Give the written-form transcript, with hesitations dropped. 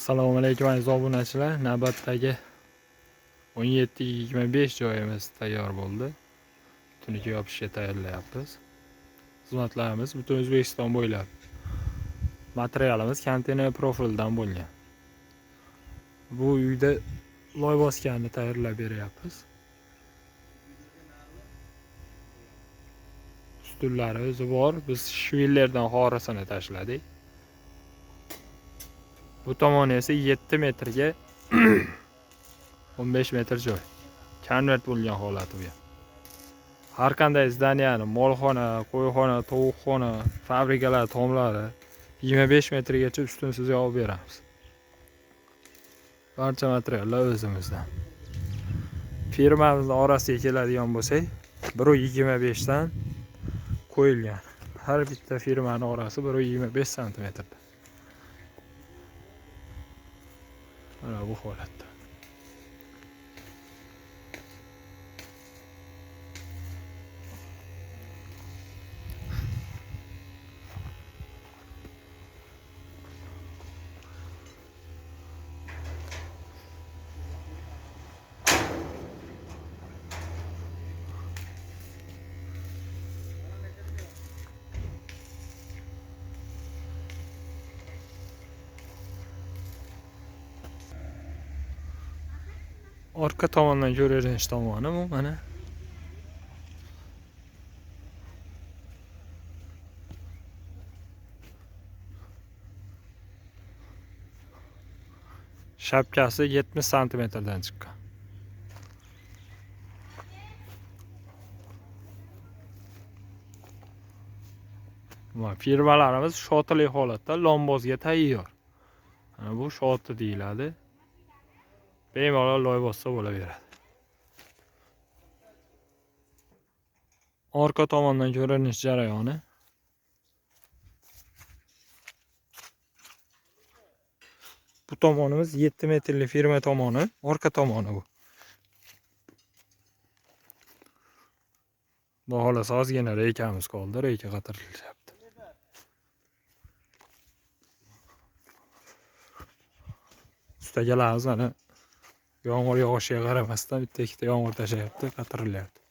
Assalomu alaykum aziz obunachilar. Navbatdagi 17-25 joyimiz tayyor bo'ldi. Tungi yopishga tayyorlayapmiz. Xizmatlarimiz butun O'zbekiston bo'ylab. Materialimiz konteyner profildan bo'lgan. Bu uyda loy bosganni tayyorlab beryapmiz. Ustunlari o'zi bor. Biz shvillerdan xorisini tashladik. Bu tomoni esa 7 metrga 15 metr joy. Konvert bo'lgan holati bu ham. Har qanday zdaniyani, molxona, qo'yxona, tovuqxona, fabrikalar tomlari 25 metrgacha ustunsiz yopib beramiz. Barcha materiallar o'zimizdan. Firmamizning orasiga keladigan bo'lsak, 1.25 dan qo'yilgan. Har bitta firmaning orasi 1.25 santimetrda. Mana bu holatda. Orqa tomondan ko'rinish tomoni bu mana. Shapkasi 70 santimetrdan chiqqan. Va firmalarimiz shotili holatda lombozga tayyor. Mana bu shoti deyiladi. Bemalol loy bossa bo'laveradi. Orqa tomondan ko'rinish jarayoni. Bu tomonimiz 7 metrli firma tomoni, orqa tomoni bu. Xudo xohlasa ozgina reykamiz qoldi, reyka qatirilyapti. Ustagalarimiz mana yomg'ir yog'ishiga qaramasdan bitta ikkita yomg'ir tashlayapti, qatirilyapti.